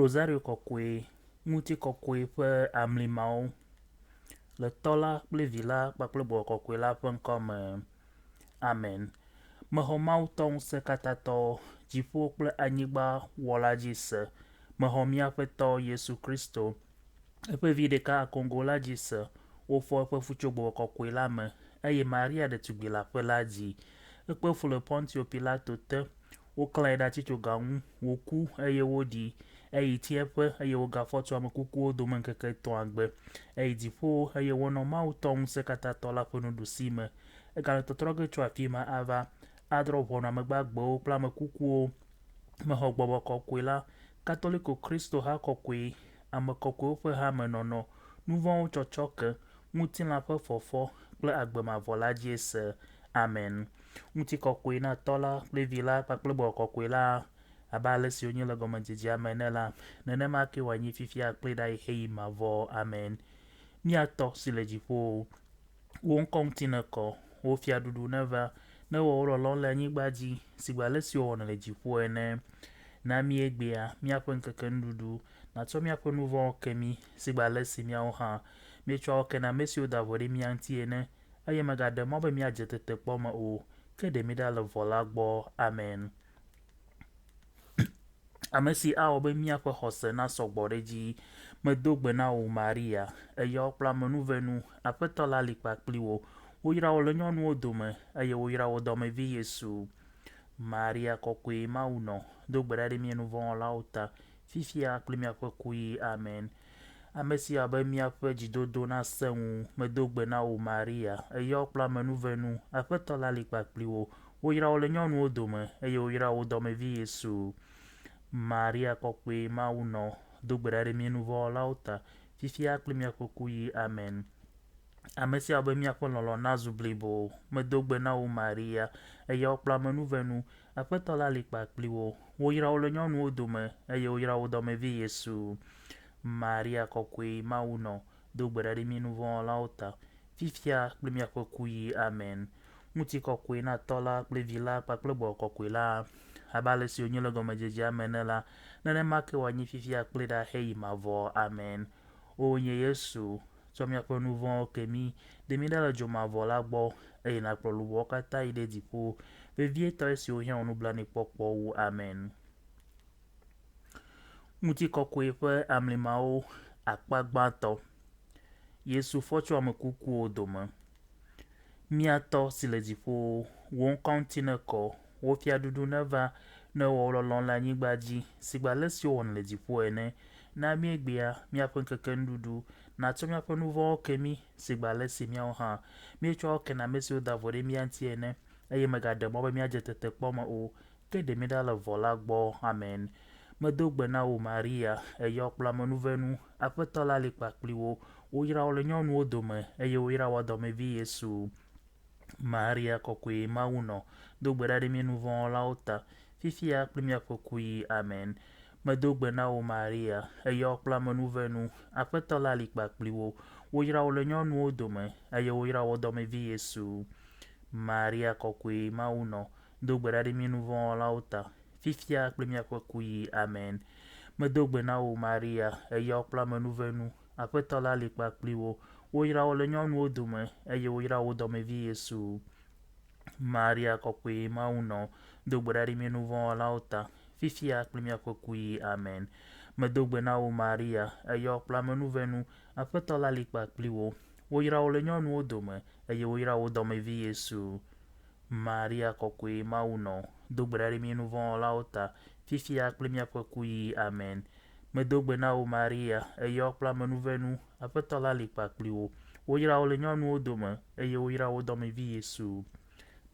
Rosario Kɔkɔe, Ŋutikɔkɔe ƒe amlimawo, le Tɔ la kple Vi la kpakple Gbɔgbɔ Kɔkɔe la ƒe ŋkɔ me. Amen. Mexɔ Mawu Tɔ Ŋusẽkatãtɔ, dziƒo kple anyigba Wɔla dzi se. Mexɔ mía Aƒetɔ Yesu Kristo, eƒe Vi ɖeka akoŋgo la dzi se. Wofɔ eƒe fu tso Gbɔgbɔ Kɔkɔe la me, eye Maria ɖetugbi leaƒe la dzi. Ekpe fu le Pontio Pilato te. Woklãe ɖe atitsoga ŋu, wòku, eye woɖii. Eyi tsiẽƒe, eye wògafɔ tso ame kukuwo dome ŋkeke etɔ̃a gbe. Eyi dziƒo, eye wònɔ Mawu Tɔ Ŋusẽkatãtɔ la ƒe nuɖusi me. Egale tɔtrɔ ge tso afi ma ava adrɔ̃ ʋɔnu ame gbagbewo kple ame kukuwo. Mexɔ Gbɔgbɔ Kɔkɔe la, Katoliko Kristo-ha kɔkɔe, ame kɔkɔewo ƒe hamenɔnɔ, nuvɔ̃wo tsɔtsɔ ke, ŋutilã ƒe fɔfɔ, kple agbe mavɔ la dzie se. Amen. Ŋutikɔkɔe na Tɔ la kple Vi la kpakple Gbɔgbɔ Kɔkɔe la, abe ale si wonye le gɔmedzedzea me ene la, nenema kee wòanyi fifia kple ɖayi xeyi mavɔ. Amen. Mía Tɔ si le dziƒowo, wò ŋkɔ ŋuti nekɔ, wò fiaɖuɖu neva, ne wɔ wò lɔlɔ̃nu le anyigba dzi sigbe ale si wowɔnɛ le dziƒo ene. Na mí egbea míaƒe ŋkeke nuɖuɖu, nàtsɔ míaƒe nu vɔ̃wo ke mí sigbe ale si míawo hã míetsɔa wo kena ame siwo da vo ɖe mía ŋuti ene. Eye mègaɖe mɔ be míadze tetekpɔ me o, ke ɖe mí ɖa le vɔ̃ la gbɔ. Amen. Ame si awɔ be míaƒe xɔse nasɔ gbɔ ɖe edzi. Medo gbe na wò, Maria, èyɔ kple amenuvenu, Aƒetɔ la li kpakpli wò. Woyra wò le nyɔnuwo dome, eye woyra wò dɔmevi Yesu. Maria Kɔkɔe, Mawu nɔ, do gbe ɖa ɖe mí nuvɔ̃wɔlawo ta, fifia kple míaƒe kuɣi. Amen. Ame si awɔ be míaƒe dzidodo nasẽ ŋu, medo gbe na wò, Maria, èyɔ kple amenuvenu, Aƒetɔ la li kpakpli wò. Woyra wò le nyɔnuwo dome, eye woyra wò dɔmevi Yesu. Maria Kɔkɔe, Mawu nɔ, do gbe ɖa ɖe mí nuvɔ̃wɔlawo ta, fifia kple míaƒe kuɣi. Amen. Ame si awɔ be míaƒe lɔlɔ̃ nazu blibo, medo gbe na wò, Maria, èyɔ kple amenuvenu, Aƒetɔ la li kpakpli wò. Woyra wò le nyɔnuwo dome, eye woyra wò dɔmevi Yesu. Maria Kɔkɔe, Mawu nɔ, do gbe ɖa ɖe mí nuvɔ̃wɔlawo ta, fifia kple míaƒe kuɣi. Amen. Ŋutikɔkɔe na Tɔ la kple Vi la kpakple Gbɔgbɔ Kɔkɔe la, abe ale si wònye le gɔmedzedzea me ene la, nenema ke wòanyi fifia kple ɖaa heyi mavɔ. Amen. Oo nye Yesu, tsɔ míaƒe nu vɔ̃wo ke mí, ɖe mí ɖa le dzo mavɔ la gbɔ, eye nàkplɔ luʋɔwo katã yi ɖe dziƒo, vevietɔ esiwo hiã wò nublanuikpɔkpɔ wu. Amen. Ŋutikɔkɔe ƒe amlimawo akpa gbãtɔ. Yesu fɔ tso ame kukuwo dome. Mía Tɔ si le dziƒowo, wò ŋkɔ ŋuti nekɔ, wò fiaɖuɖu neva, ne wò lɔlɔ̃ le anyigba dzi, sigbe ale si wowɔnɛ le dziƒo ene. Na mí egbea míaƒe ŋkeke nuɖuɖu, nàtsɔ míaƒe nu vɔ̃wo ke mí, sigbe ale si míawo hã míetsɔa wo kena ame siwo da vo ɖe mía ŋuti ene, eye mègaɖe mɔ be míadze tetekpɔ me o, ke ɖe mí ɖa le vɔ̃ la gbɔ. Amen. Medo gbe na wò, Maria, èyɔ kple amenuvenu, Aƒetɔ la li kpakpli wò. Woyra wò le nyɔnuwo dome, eye woyra wò dɔmevi Yesu. Maria Kɔkɔe, Mawu nɔ, do gbe ɖa ɖe mí nuvɔ̃wɔlawo ta, fifia kple míaƒe kuɣi. Amen. Medo gbe na wò, Maria, èyɔ kple amenuvenu, Aƒetɔ la li kpakpli wò. Woyra wò le nyɔnuwo dome, eye woyra wò dɔmevi Yesu. Maria Kɔkɔe, Mawu nɔ, do gbe ɖa ɖe mí nuvɔ̃wɔlawo ta, fifia kple míaƒe kuɣi. Amen. Medo gbe na wò, Maria, èyɔ kple amenuvenu, Aƒetɔ la li kpakpli wò. Woyra wò le nyɔnuwo dome, eye woyra wò dɔmevi Yesu. Maria Kɔkɔe, Mawu nɔ, do gbe ɖa ɖe mí nuvɔ̃wɔlawo ta, fifia kple míaƒe kuɣi. Amen. Medo gbe na wò, Maria, èyɔ kple amenuvenu, Aƒetɔ la li kpakpli wò. Woyra wò le nyɔnuwo dome, eye woyra wò dɔmevi Yesu. Maria Kɔkɔe, Mawu nɔ, do gbe ɖa ɖe mí nuvɔ̃wɔlawo ta, fifia kple míaƒe kuɣi. Amen. Medo gbe na wò, Maria, èyɔ kple amenuvenu, Aƒetɔ la li kpakpli wò. Woyra wò le nyɔnuwo dome, eye woyra wò dɔmevi Yesu.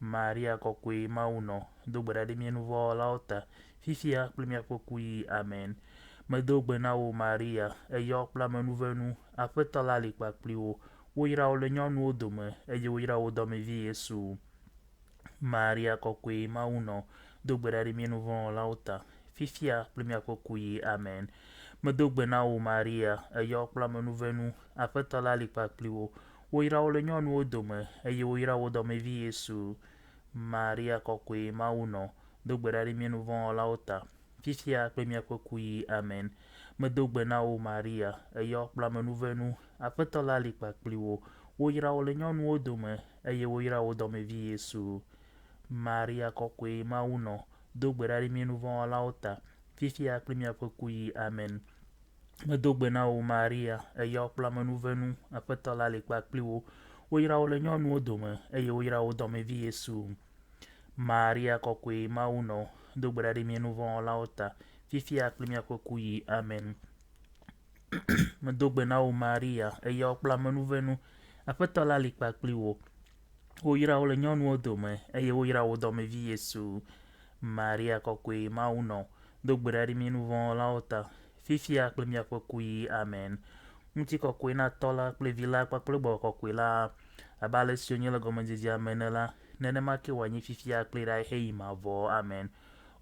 Maria Kɔkɔe, Mawu nɔ, do gbe ɖa ɖe mí nuvɔ̃wɔlawo ta, fifia kple míaƒe kuɣi. Amen. Medo gbe na wò, Maria, èyɔ kple amenuvenu, Aƒetɔ la li kpakpli wò. Woyra wò le nyɔnuwo dome, eye woyra wò dɔmevi Yesu. Maria Kɔkɔe, Mawu nɔ, do gbe ɖa ɖe mí nuvɔ̃wɔlawo ta, fifia kple míaƒe kuɣi. Amen. Medo gbe na wò, Maria, èyɔ kple amenuvenu, Aƒetɔ la li kpakpli wò. Woyra wò le nyɔnuwo dome, eye woyra wò dɔmevi Yesu. Maria Kɔkɔe, Mawu nɔ, do gbe ɖa ɖe mí nuvɔ̃wɔlawo ta, fifia kple míaƒe kuɣi. Amen. Medo gbe na wò Maria, èyɔ kple amenuvenu, Aƒetɔ la li kpakpli wò. Woyra wò le nyɔnuwo dome, eye woyra wò dɔmevi Yesu. Maria kɔkɔe, Mawu nɔ, do gbe ɖa ɖe mí nuvɔ̃wɔlawo ta, fifia kple míaƒe kuɣi. Amen. Medo gbe na wò Maria, èyɔ kple amenuvenu, Aƒetɔ la li kpakpli wò. Woyra wò le nyɔnuwo dome, eye woyra wò dɔmevi Yesu. Maria kɔkɔe, Mawu nɔ, do gbe ɖa ɖe mí nuvɔ̃wɔlawo ta, fifia kple míaƒe kuɣi. Amen. Medo gbe na wò Maria, èyɔ kple amenuvenu, Aƒetɔ la li kpakpli wò. Woyra wò le nyɔnuwo dome, eye woyra wò dɔmevi Yesu. Maria kɔkɔe, Mawu nɔ, do gbe ɖa ɖi mí nuvɔ̃wɔlawo ta, fifia kple míaƒe kuɣi. Amen. Ŋutikɔkɔe na Tɔ la kple Vi la kpakple Gbɔgbɔ Kɔkɔe la, abe ale si wònye le gɔmedzedzea me ene la, nenema ke wòanyi fifia kple ɖaa heyi mavɔ. Amen.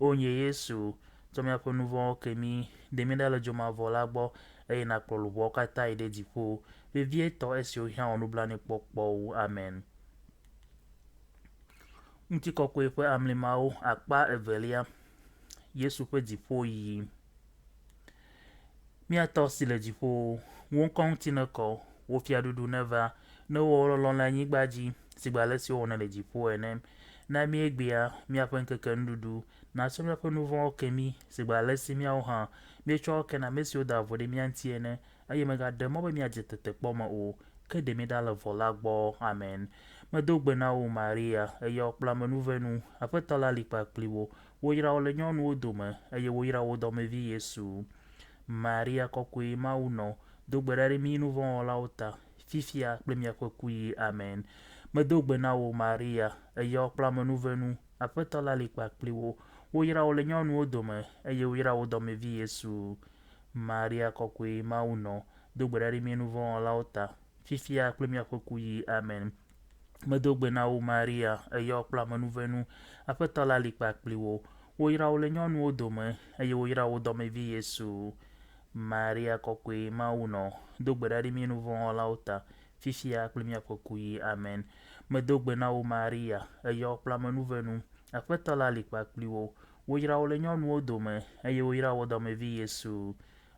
O nye Yesu, tsɔ míaƒe nu vɔ̃wo ke mí, ɖe mí ɖa le dzo mavɔ la gbɔ, eye nàkplɔ luʋɔwo katã yi ɖe dziƒo, vevietɔ esiwo hiã wò nublanuikpɔkpɔ wu. Amen. Ŋutikɔkɔe ƒe amlimawo akpa evelia, Yesu ƒe dziƒoyiyi. Mía Tɔ si le dziƒowo, wò ŋkɔ ŋuti nekɔ, wò fiaɖuɖu neva, ne wò lɔlɔ̃ le anyigba dzi, sigbe ale si wowɔnɛ le dziƒo ene. Na mí egbea míaƒe ŋkeke nuɖuɖu, nàtsɔ míaƒe nu vɔ̃wo ke mí, sigbe ale si míawo hã míetsɔa wo kena ame siwo da vo ɖe mía ŋuti ene, eye mègaɖe mɔ be míadze tetekpɔ me o, ke ɖe mí ɖa le vɔ̃ la gbɔ. Amen. Medo gbe na wò, Maria, èyɔ kple amenuvenu, Aƒetɔ la li kpakpli wò. Woyra wò le nyɔnuwo dome, eye woyra wò dɔmevi Yesu. Maria Kɔkɔe, Mawu nɔ, do gbe ɖa ɖe mí nuvɔ̃wɔlawo ta, fifia kple míaƒe kuɣi. Amen. Medo gbe na wò, Maria, èyɔ kple amenuvenu, Aƒetɔ la li kpakpli wò. Woyra wò le nyɔnuwo dome, eye woyra wò dɔmevi Yesu. Maria Kɔkɔe, Mawu nɔ, do gbe ɖa ɖe mí nuvɔ̃wɔlawo ta, fifia kple míaƒe kuɣi. Amen. Medo gbe na wò Maria, èyɔ kple amenuvenu, Aƒetɔ la li kpakpli wò. Woyra wò le nyɔnuwo dome, eye woyra wò dɔmevi Yesu. Maria Kɔkɔe, Mawu nɔ, do gbe ɖa ɖe mí nuvɔ̃wɔlawo ta, fifia kple míaƒe kuɣi. Amen. Medo gbe na wò Maria, èyɔ kple amenuvenu, Aƒetɔ la li kpakpli wò. Woyra wò le nyɔnuwo dome, eye woyra wò dɔmevi Yesu.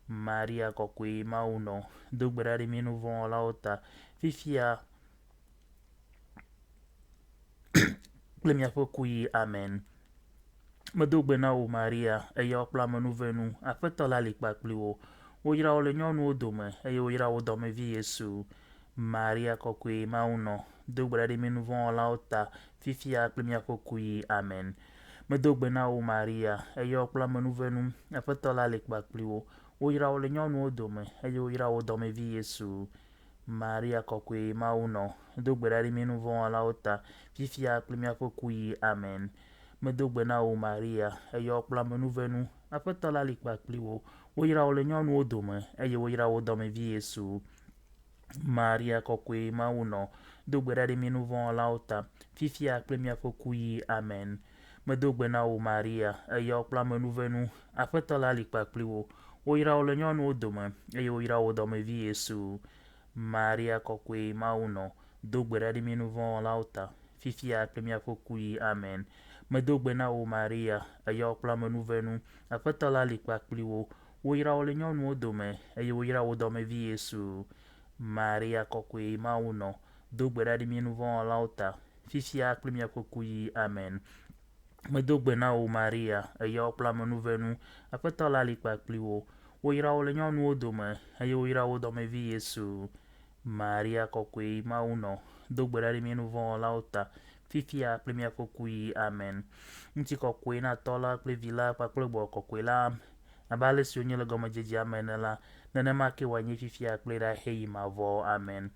Maria Kɔkɔe, Mawu nɔ, do gbe ɖa ɖe mí nuvɔ̃wɔlawo ta, fifia kple míaƒe kuɣi. Amen. Medo gbe na wò Maria, èyɔ kple amenuvenu, Aƒetɔ la li kpakpli wò. Woyra wò le nyɔnuwo dome, eye woyra wò dɔmevi Yesu. Maria Kɔkɔe, Mawu nɔ, do gbe ɖa ɖe mí nuvɔ̃wɔlawo ta, fifia kple míaƒe kuɣi. Amen. Medo gbe na wò Maria, èyɔ kple amenuvenu, Aƒetɔ la li kpakpli wò. Woyra wò le nyɔnuwo dome, eye woyra wò dɔmevi Yesu. Maria Kɔkɔe, Mawu nɔ, do gbe ɖa ɖe mí nuvɔ̃wɔlawo ta, fifia kple míaƒe kuɣi. Amen. Medo gbe na wò Maria, èyɔ kple amenuvenu, Aƒetɔ la li kpakpli wò. Woyra wò le nyɔnuwo dome, eye woyra wò dɔmevi Yesu. Maria Kɔkɔe, Mawu nɔ, do gbe ɖa ɖe mí nuvɔ̃wɔlawo ta, fifia kple míaƒe kuɣi. Amen. Medo gbe na wò Maria, èyɔ kple amenuvenu, Aƒetɔ la li kpakpli wò. Woyra wò le nyɔnuwo dome, eye woyra wò dɔmevi Yesu. Maria Kɔkɔe, Mawu nɔ, do gbe ɖa ɖe mí nuvɔ̃wɔlawo ta, fifia kple míaƒe kuɣi. Amen. Medo gbe na wò Maria, èyɔ kple amenuvenu, Aƒetɔ la li kpakpli wò. Woyra wò le nyɔnuwo dome, eye woyra wò dɔmevi Yesu. Maria Kɔkɔe, Mawu nɔ, do gbe ɖa ɖe mí nuvɔ̃wɔlawo ta, fifia kple míaƒe kuɣi. Amen. Medo gbe na wò Maria, èyɔ kple amenuvenu, Aƒetɔ la li kpakpli wò. Woyra wò le nyɔnuwo dome, eye woyra wò dɔmevi Yesu. Maria Kɔkɔe, Mawu nɔ, do gbe ɖa ɖe mí nuvɔ̃wɔlawo ta, fifia kple míaƒe kuɣi. Amen. Ŋutikɔkɔe na Tɔ la kple Vi la kpakple Gbɔgbɔ Kɔkɔe la, abe ale si wònye le gɔmedzedzea me ene la, nenema ke wòanye fifia kple ɖaa heyi mavɔ. Amen.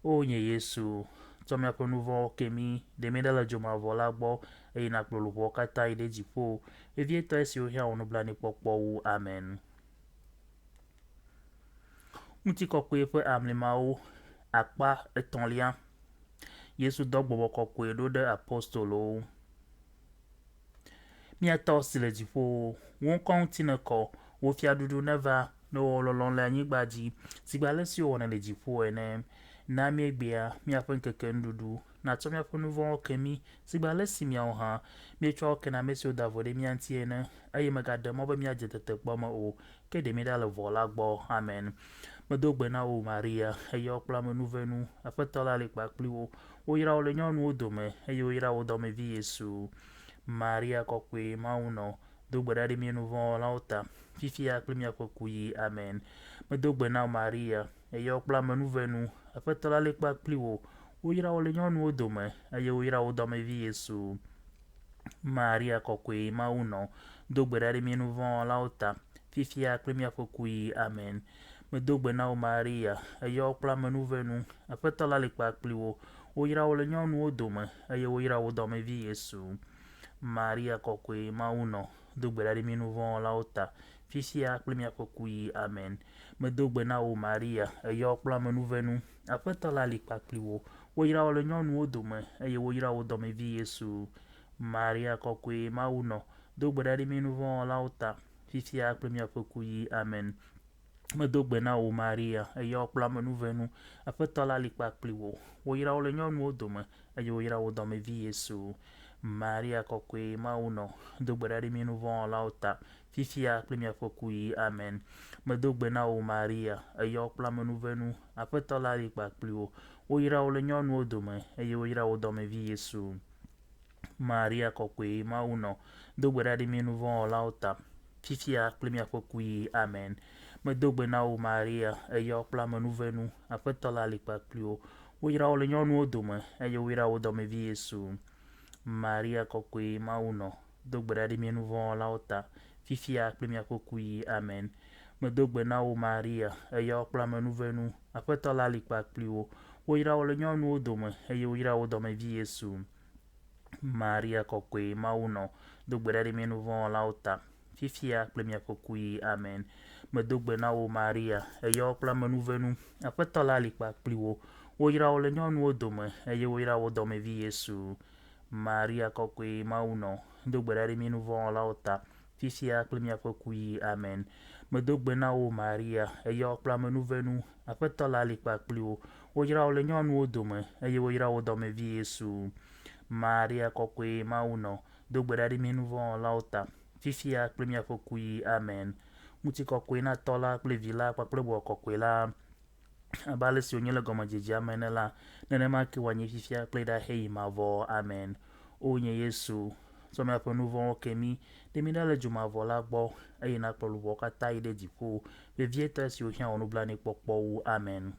O nye Yesu, tsɔ míaƒe nu vɔ̃wo ke mí, ɖe mí ɖa le dzo mavɔ la gbɔ, eye nàkplɔ luʋɔwo katã yi ɖe dziƒo, vevietɔ esiwo hiã wò nublanuikpɔkpɔ wu. Amen. Ŋutikɔkɔe ƒe amlimawo, akpa etɔ̃lia. Yesu dɔ gbɔgbɔ kɔkɔe ɖo ɖe apostolowo. Mía Tɔ si le dziƒowo, wò ŋkɔ ŋuti nekɔ, wò fiaɖuɖu neva, ne wò lɔlɔ̃ le anyigba dzi, sigbe ale si wowɔnɛ le dziƒo ene. Na mí egbea míaƒe ŋkeke nuɖuɖu. Nàtsɔ míaƒe nu vɔ̃wo ke mí, sigbe ale si míawo hã míetsɔa wo kena ame siwo da vo ɖe mía ŋuti ene, eye mègaɖe mɔ be míadze tetekpɔ me o, ke ɖe mí ɖa le vɔ̃ la gbɔ. Amen. Medo gbe na wò, Maria, èyɔ kple amenuvenu, Aƒetɔ la li kpakpli wò. Woyra wò le nyɔnuwo dome, eye woyra wò dɔmevi Yesu. Maria Kɔkɔe, Mawu nɔ, do gbe ɖa ɖe mí nuvɔ̃wɔlawo ta, fifia kple míaƒe kuɣi. Amen. Medo gbe na wò, Maria, èyɔ kple amenuvenu, Aƒetɔ la li kpakpli wò. Woyra wò le nyɔnuwo dome, eye woyra wò dɔmevi Yesu. Maria Kɔkɔe, Mawu nɔ, do gbe ɖa ɖe mí nuvɔ̃wɔlawo ta, fifia kple míaƒe kuɣi. Amen. Medo gbe na wò, Maria, èyɔ kple amenuvenu, Aƒetɔ la li kpakpli wò. Woyra wò le nyɔnuwo dome, eye woyra wò dɔmevi Yesu. Maria Kɔkɔe, Mawu nɔ, do gbe ɖa ɖe mí nuvɔ̃wɔlawo ta, fifia kple míaƒe kuɣi. Amen. Medo gbe na wò, Maria, èyɔ kple amenuvenu, Aƒetɔ la li kpakpli wò. Woyra wò le nyɔnuwo dome, eye woyra wò dɔmevi Yesu. Maria Kɔkɔe, Mawu nɔ, do gbe ɖa ɖe mí nuvɔ̃wɔlawo ta, fifia kple míaƒe kuɣi. Amen. Medo gbe na wò, Maria, èyɔ kple amenuvenu, Aƒetɔ la li kpakpli wò. Woyra wò le nyɔnuwo dome, eye woyra wò dɔmevi Yesu. Maria Kɔkɔe, Mawu nɔ, do gbe ɖa ɖe mí nuvɔ̃wɔlawo ta, fifia kple míaƒe kuɣi. Amen. Medo gbe na wò, Maria, èyɔ kple amenuvenu, Aƒetɔ la li kpakpli wò. Woyra wò le nyɔnuwo dome, eye woyra wò dɔmevi Yesu. Maria Kɔkɔe, Mawu nɔ, do gbe ɖa ɖe mí nuvɔ̃wɔlawo ta, fifia kple míaƒe kuɣi. Amen. Medo gbe na wò, Maria, èyɔ kple amenuvenu, Aƒetɔ la li kpakpli wò. Woyra wò le nyɔnuwo dome, eye woyra wò dɔmevi Yesu. Maria Kɔkɔe, Mawu nɔ, do gbe ɖa ɖe mí nuvɔ̃wɔlawo ta, fifia kple míaƒe kuɣi. Amen. Medo gbe na wò, Maria, èyɔ kple amenuvenu, Aƒetɔ la li kpakpli wò. Woyra wò le nyɔnuwo dome, eye woyra wò dɔmevi Yesu. Maria Kɔkɔe, Mawu nɔ, do gbe ɖa ɖe mí nuvɔ̃wɔlawo ta, fifia kple míaƒe kuɣi. Amen. Medo gbe na wò, Maria, èyɔ kple amenuvenu, Aƒetɔ la li kpakpli wò. Woyra wò le nyɔnuwo dome, eye woyra wò dɔmevi Yesu. Maria Kɔkɔe, Mawu nɔ, do gbe ɖa ɖe mí nuvɔ̃wɔlawo ta, fifia kple míaƒe kuɣi. Amen. Medo gbe na wò, Maria, èyɔ kple amenuvenu, Aƒetɔ la li kpakpli wò. Woyra wò le nyɔnuwo dome, eye woyra wò dɔmevi Yesu. Maria Kɔkɔe, Mawu nɔ, do gbe ɖa ɖe mí nuvɔ̃wɔlawo ta, fifia kple míaƒe kuɣi. Amen. Ŋutikɔkɔe na Tɔ la kple Vi la kpakple Gbɔgbɔ Kɔkɔe la, abe ale si wònye le gɔmedzedzea me ene la, nenema ke wòanye fifia kple ɖaxɛɣi mavɔ. Amen. O nye Yesu, tsɔ míaƒe nu vɔ̃wo ke mí, ɖe mí ɖa le dzo mavɔ la gbɔ, eye nàkplɔ luʋɔwo katã yi ɖe dziƒo, vevietɔ esiwo hiã wò nublanuikpɔkpɔ wu. Amen.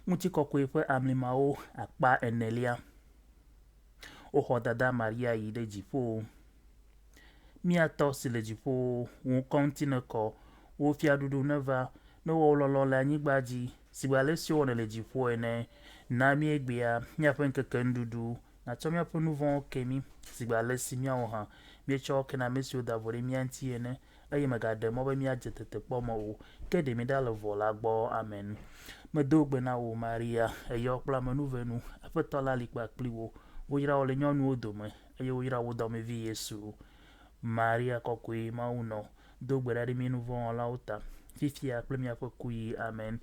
Ŋutikɔkɔe ƒe amlimawo akpa enelia. Woxɔ dada Maria yi ɖe dziƒo. Mía Tɔ si le dziƒowo, wò ŋkɔ ŋuti nekɔ, wò fiaɖuɖu neva, ne wò lɔlɔ̃ le anyigba dzi, sigbe ale si wowɔnɛ le dziƒo ene. Na mí egbea míaƒe ŋkeke nuɖuɖu, nàtsɔ míaƒe nu vɔ̃wo ke mí, sigbe ale si míawo hã míetsɔ wo kena ame siwo da vo ɖe mía ŋuti ene, eye mègaɖe mɔ be míadze tetekpɔ me o, ke ɖe mí ɖa le vɔ̃ la gbɔ. Amen. Medo gbe na wò, Maria, èyɔ kple amenuvenu, Aƒetɔ la li kpakpli wò. Woyra wò le nyɔnuwo dome, eye woyra wò dɔmevi Yesu. Maria Kɔkɔe, Mawu nɔ, do gbe ɖa ɖe mí nuvɔ̃wɔlawo ta, fifia kple míaƒe kuɣi. Amen.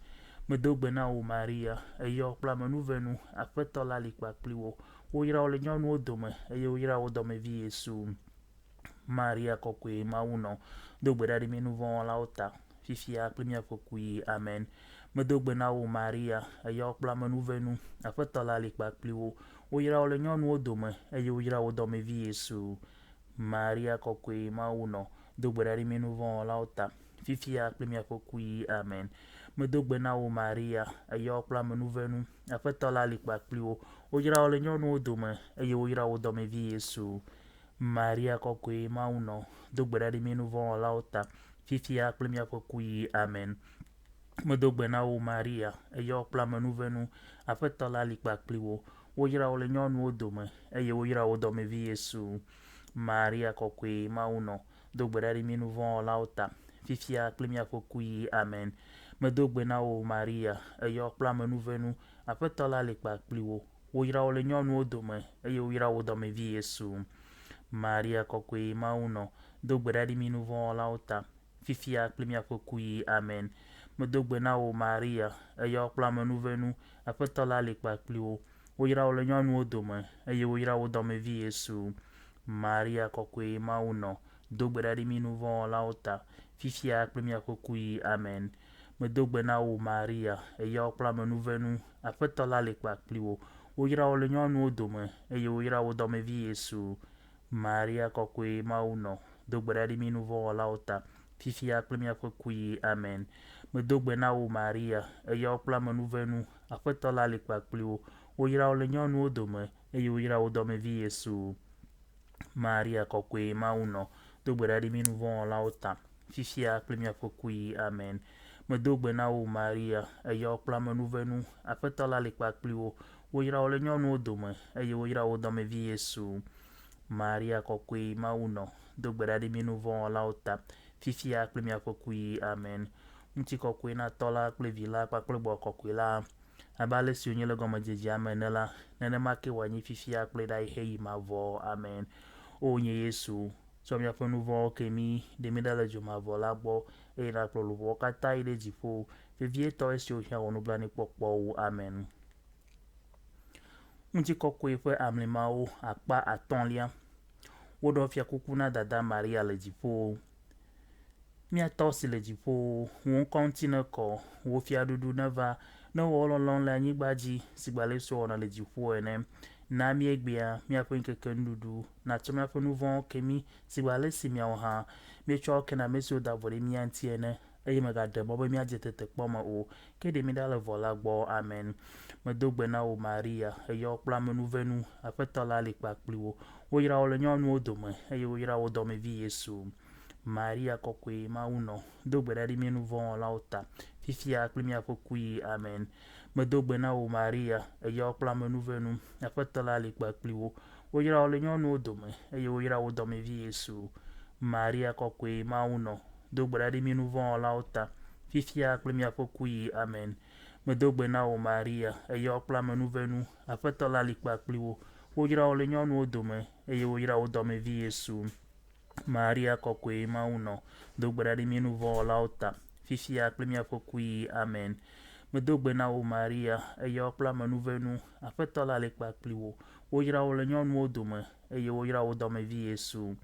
Medo gbe na wò, Maria, èyɔ kple amenuvenu, Aƒetɔ la li kpakpli wò. Woyra wò le nyɔnuwo dome, eye woyra wò dɔmevi Yesu. Maria Kɔkɔe, Mawu nɔ, do gbe ɖa ɖe mí nuvɔ̃wɔlawo ta, fifia kple míaƒe kuɣi. Amen. Medo gbe na wò, Maria, èyɔ kple amenuvenu, Aƒetɔ la li kpakpli wò. Woyra wò le nyɔnuwo dome, eye woyra wò dɔmevi Yesu. Maria Kɔkɔe, Mawu nɔ, do gbe ɖa ɖe mí nuvɔ̃wɔlawo ta, fifia kple míaƒe kuɣi. Amen. Medo gbe na wò, Maria, èyɔ kple amenuvenu, Aƒetɔ la li kpakpli wò. Woyra wò le nyɔnuwo dome, eye woyra wò dɔmevi Yesu. Maria Kɔkɔe, Mawu nɔ, do gbe ɖa ɖe mí nuvɔ̃wɔlawo ta, fifia kple míaƒe kuɣi. Amen. Medo gbe na wò, Maria, èyɔ kple amenuvenu, Aƒetɔ la li kpakpli wò. Woyra wò le nyɔnuwo dome, eye woyra wò dɔmevi Yesu. Maria Kɔkɔe, Mawu nɔ, do gbe ɖa ɖe mí nuvɔ̃wɔlawo ta, fifia kple míaƒe kuɣi. Amen. Medo gbe na wò, Maria, èyɔ kple amenuvenu, Aƒetɔ la li kpakpli wò. Woyra wò le nyɔnuwo dome, eye woyra wò dɔmevi Yesu. Maria Kɔkɔe, Mawu nɔ, do gbe ɖa ɖe mí nuvɔ̃wɔlawo ta, fifia kple míaƒe kuɣi. Amen. Medo gbe na wò Maria, èyɔ kple amenuvenu, Aƒetɔ la li kpakpli wò. Woyra wò le nyɔnuwo dome, eye woyra wò dɔmevi Yesu. Maria kɔkɔe, Mawu nɔ, do gbe ɖa ɖi mí nuvɔ̃wɔlawo ta, fifia kple míaƒe kuɣi. Amen. Medo gbe na wò Maria, èyɔ kple amenuvenu, Aƒetɔ la li kpakpli wò. Woyra wò le nyɔnuwo dome, eye woyra wò dɔmevi Yesu. Maria kɔkɔe, Mawu nɔ, do gbe ɖa ɖi mí nuvɔ̃wɔlawo ta, fifia kple míaƒe kuɣi. Amen. Medo gbe na wò Maria, èyɔ kple amenuvenu, Aƒetɔ la li kpakpli wò. Woyra wò le nyɔnuwo dome, eye woyra wò dɔmevi Yesu. Maria kɔkɔe, Mawu nɔ, do gbe ɖa ɖi mí nuvɔ̃wɔlawo ta, fifia kple míaƒe kuɣi. Amen. Medo gbe na wò Maria, èyɔ kple amenuvenu, Aƒetɔ la li kpakpli wò. Woyra wò le nyɔnuwo dome, eye woyra wò dɔmevi Yesu. Maria kɔkɔe, Mawu nɔ, do gbe ɖa ɖi mí nuvɔ̃wɔlawo ta, fifia kple míaƒe kuɣi. Amen. Ŋutikɔkɔe na Tɔ la kple Vi la kpakple Gbɔgbɔ Kɔkɔe la, abe ale si wònye le gɔmedzedzea me ene la, nenema ke wòanyi fifia kple ɖayi heyi mavɔ. Amen. O nye Yesu, tsɔ míaƒe nu vɔ̃wo ke mí, ɖe mí ɖa le dzo mavɔ la gbɔ, eye nàkplɔ luʋɔwo katã yi ɖe dziƒo, vevietɔ esiwo hiã wò nublanuikpɔkpɔ wu. Amen. Ŋutikɔkɔe ƒe amlimawo akpa atɔ̃lia. Woɖɔ fiakuku na Dada Maria le dziƒo. Mía Tɔ si le dziƒowo, wò ŋkɔ ŋuti nekɔ, wò fiaɖuɖu neva, ne wò lɔlɔ̃nu le anyigba dzi sigbe ale si wowɔna le dziƒo ene. Na mí egbea míaƒe ŋkeke nuɖuɖu, nàtsɔ míaƒe nu vɔ̃wo ke mí sigbe ale si míawo hã míetsɔa wo kena ame siwo da vo ɖe mía ŋuti ene, eye mègaɖe mɔ be míadze tetekpɔ me o, ke ɖe mí ɖa le vɔ̃ la gbɔ. Amen. Medo gbe na wò Maria, èyɔ kple amenuvenu, Aƒetɔ la li kpakpli wò. Woyra wò le nyɔnuwo dome, eye woyra wò dɔmevi Yesu. Maria kɔkɔe, Mawu nɔ, do gbe ɖa ɖi mí nuvɔ̃wɔlawo ta, fifia kple míaƒe kuɣi. Amen. Medo gbe na wò Maria, èyɔ kple amenuvenu, Aƒetɔ la li kpakpli wò. Woyra wò le nyɔnuwo dome, eye woyra wò dɔmevi Yesu. Maria kɔkɔe, Mawu nɔ, do gbe ɖa ɖi mí nuvɔ̃wɔlawo ta, fifia kple míaƒe kuɣi. Amen. Medo gbe na wò Maria, èyɔ kple amenuvenu, Aƒetɔ la li kpakpli wò. Woyra wò le nyɔnuwo dome, eye woyra wò dɔmevi Yesu. Maria kɔkɔe, Mawu nɔ, do gbe ɖa ɖi mí nuvɔ̃wɔlawo ta, fifia kple míaƒe kuɣi. Amen. Medo gbe na wò Maria, èyɔ kple amenuvenu, Aƒetɔ la li kpakpli wò. Woyra wò le nyɔnuwo dome, eye woyra wò dɔmevi Yesu.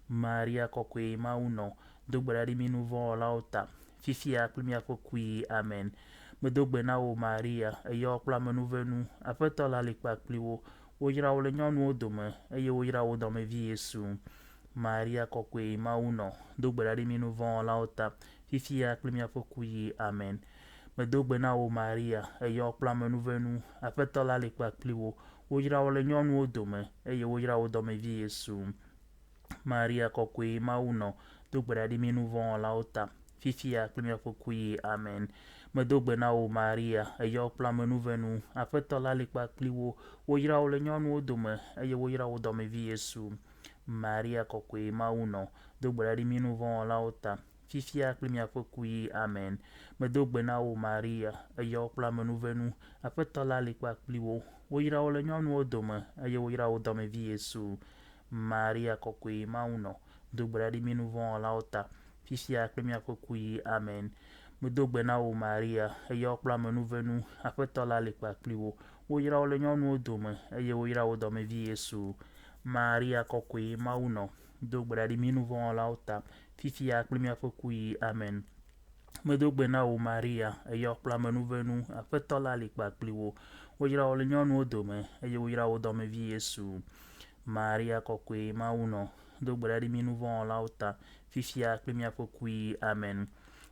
Maria kɔkɔe, Mawu nɔ, do gbe ɖa ɖi mí nuvɔ̃wɔlawo ta, fifia kple míaƒe kuɣi. Amen. Medo gbe na wò Maria, èyɔ kple amenuvenu, Aƒetɔ la li kpakpli wò. Woyra wò le nyɔnuwo dome, eye woyra wò dɔmevi Yesu. Maria kɔkɔe, Mawu nɔ, do gbe ɖa ɖi mí nuvɔ̃wɔlawo ta, fifia kple míaƒe kuɣi. Amen. Medo gbe na wò Maria, èyɔ kple amenuvenu, Aƒetɔ la li kpakpli wò. Woyra wò le nyɔnuwo dome, eye woyra wò dɔmevi Yesu. Maria kɔkɔe, Mawu nɔ, do gbe ɖa ɖi mí nuvɔ̃wɔlawo ta, fifia kple míaƒe kuɣi. Amen. Medo gbe na wò Maria, èyɔ kple amenuvenu, Aƒetɔ la li kpakpli wò. Woyra wò le nyɔnuwo dome, eye woyra wò dɔmevi Yesu. Maria kɔkɔe, Mawu nɔ, do gbe ɖa ɖi mí nuvɔ̃wɔlawo ta, fifia kple míaƒe kuɣi. Amen. Medo gbe na wò Maria, èyɔ kple amenuvenu, Aƒetɔ la li kpakpli wò. Woyra wò le nyɔnuwo dome, eye woyra wò dɔmevi Yesu. Maria kɔkɔe, Mawu nɔ, do gbe ɖa ɖi mí nuvɔ̃wɔlawo ta, fifia kple míaƒe kuɣi. Amen. Medo gbe na wò Maria, èyɔ kple amenuvenu, Aƒetɔ la li kpakpli wò. Woyra wò le nyɔnuwo dome, eye woyra wò dɔmevi Yesu. Maria kɔkɔe, Mawu nɔ, do gbe ɖa ɖi mí nuvɔ̃wɔlawo ta, fifia kple míaƒe kuɣi. Amen. Medo gbe na wò Maria, èyɔ kple amenuvenu, Aƒetɔ la li kpakpli wò. Woyra wò le nyɔnuwo dome, eye woyra wò dɔmevi Yesu. Maria kɔkɔe, Mawu nɔ, do gbe ɖa ɖi mí nuvɔ̃wɔlawo ta, fifia kple míaƒe kuɣi. Amen.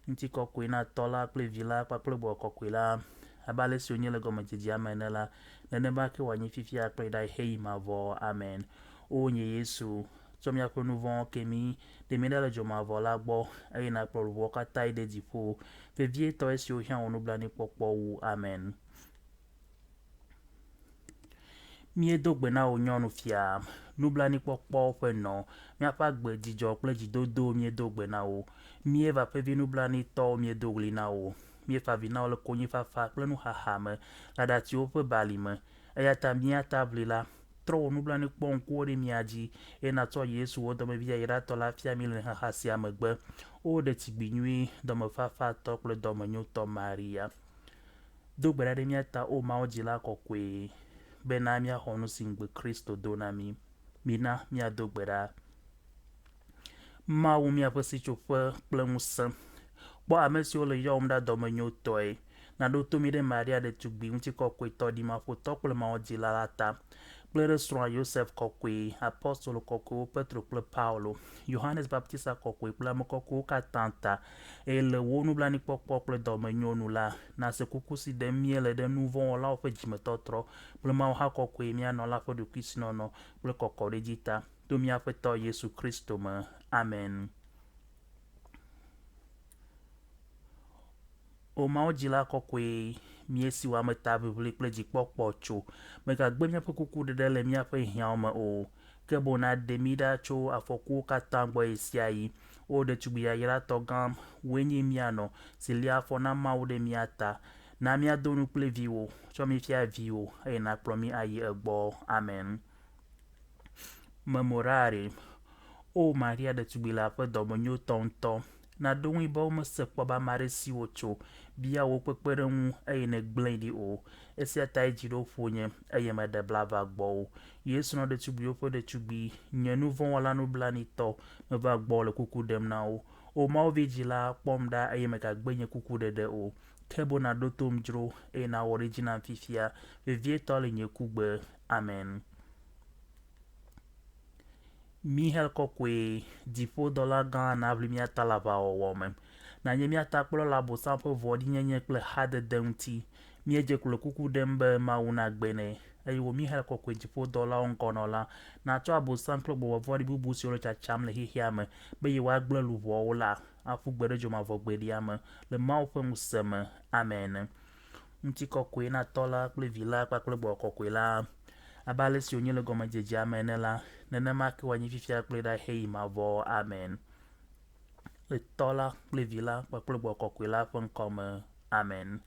Ŋutikɔkɔe na Tɔ la kple Vi la kpakple Gbɔgbɔ Kɔkɔe la, abe ale si wònye le gɔmedzedzea me ene la, nenema ke wòanyi fifia kple ɖae heyi mavɔ. Amen. O nye Yesu, tsɔ míaƒe nu vɔ̃wo ke mí, ɖe mí ɖa le dzo mavɔ la gbɔ, eye nàkplɔ luʋɔwo katã yi ɖe dziƒo, vevietɔ esiwo hiã wò nublanuikpɔkpɔ wu. Amen. Míedo gbe na wò nyɔnu fia, nublanuikpɔkpɔ ƒe nɔ, míaƒe agbe dzidzɔ kple dzidodo míedo gbe na wò. Míeva ƒe vi nublanuitɔwo míedo ɣli na wò. Míefa avi na wò le konyifafa kple nuxaxa me le aɖatsiwo ƒe bali me. Eya ta mía taʋlila, Trɔ wò nublanuikpɔŋkuwo ɖe mía dzi, eye nàtsɔ Yesu, wò dɔmevi yayratɔ la fia mí le xaxa sia megbe. O ɖetugbui nyui, dɔmefafatɔ kple dɔmenyotɔ Maria. Do gbe ɖa ɖe mía ta, O Mawu dzila kɔkɔe, bena míaxɔ nu si ŋugbe Kristo do na mí. Mina míado gbe ɖa. Mawu míaƒe sitsoƒe kple ŋusẽ, kpɔ ame siwo le yɔwòm ɖa dɔmenyotɔe. Nàɖo to mí ɖe Maria ɖetugbui ŋutikɔkɔetɔ, ɖimaƒotɔ kple Mawu dzila la ta, kple ɖe srɔ̃a Yosef kɔkɔe, apostolo kɔkɔewo Petro kple Paulo, Yohanes Baptista kɔkɔe kple ame kɔkɔewo katã ta, eye le wò nublanuikpɔkpɔ kple dɔmenyo nu la, nàse kuku si ɖem míele ɖe nu vɔ̃ wɔlawo ƒe dzimetɔtrɔ kple Mawu ha kɔkɔe mía nɔ la ƒe ɖokuisinɔnɔ kple kɔkɔɖedzi ta. To mía Aƒetɔ Yesu Kristo me. Amen. O Mawu dzila kɔkɔe, míesi wò ametaʋiʋli kple dzikpɔkpɔ tso. Mègagbe míaƒe kukuɖeɖe le míaƒe hiãwo me o, ke boŋ nàɖe mí ɖa tso afɔkuwo katã gbɔ ɣesiaɣi. O ɖetugbui yayratɔ gã, wòe nye mía nɔ, si lia afɔ na Mawu ɖe mía ta. Na míado nu kple viwò, tsɔ mí fia viwò, eye nàkplɔ mí ayi egbɔ. Amen. Memorare. O Maria ɖetugbui leaƒe dɔmenyotɔ ŋutɔ, nàɖo ŋui be womese kpɔ be ame aɖe si wò tso, bia wò kpekpeɖeŋu eye nègblẽe ɖi o. Esia tae dzi ɖo ƒonye eye meɖe bla va gbɔwò. Yesu nɔ ɖetugbuiwo ƒe ɖetugbui, nye nu vɔ̃ wɔla nublanuitɔ, meva gbɔwò le kuku ɖem na wò. O Mawu vi dzila, kpɔm ɖa eye mègagbe nye kukuɖeɖe o. Ke boŋ nàɖo tom dzro eye nàwɔ ɖe edzi nam fifia, vevietɔ le nye kugbe. Amen. Mixael Kɔkɔe, dziƒodɔla gã naʋli mía ta le aʋawɔwɔ me. Nànye mía takplɔla Abosam ƒe vɔ̃ɖinyenye kple hadede ŋuti. Míedze klo le kuku ɖem be Mawu nagbe nɛ. Eye wò Mixael Kɔkɔe, dziƒodɔlawo ŋgɔnɔla, nàtsɔ Abosam kple gbɔgbɔ vɔ̃ɖi bubu siwo le tsatsam le xexea me be yewoagblẽ luʋɔwo la aƒu gbe ɖe dzomavɔgbeɖia me le Mawu ƒe ŋusẽ me. Amen. Ŋutikɔkɔe na Tɔ la kple Vi la kpakple Gbɔgbɔ Kɔkɔe la, abe ale si wònye le gɔmedzedzea me ene la, nenema ke wòanye fifia kple ɖaɣi mavɔ. Amen. Le Tɔ la kple Vi la kpakple Gbɔgbɔ Kɔkɔe la ƒe ŋkɔ me. Amen.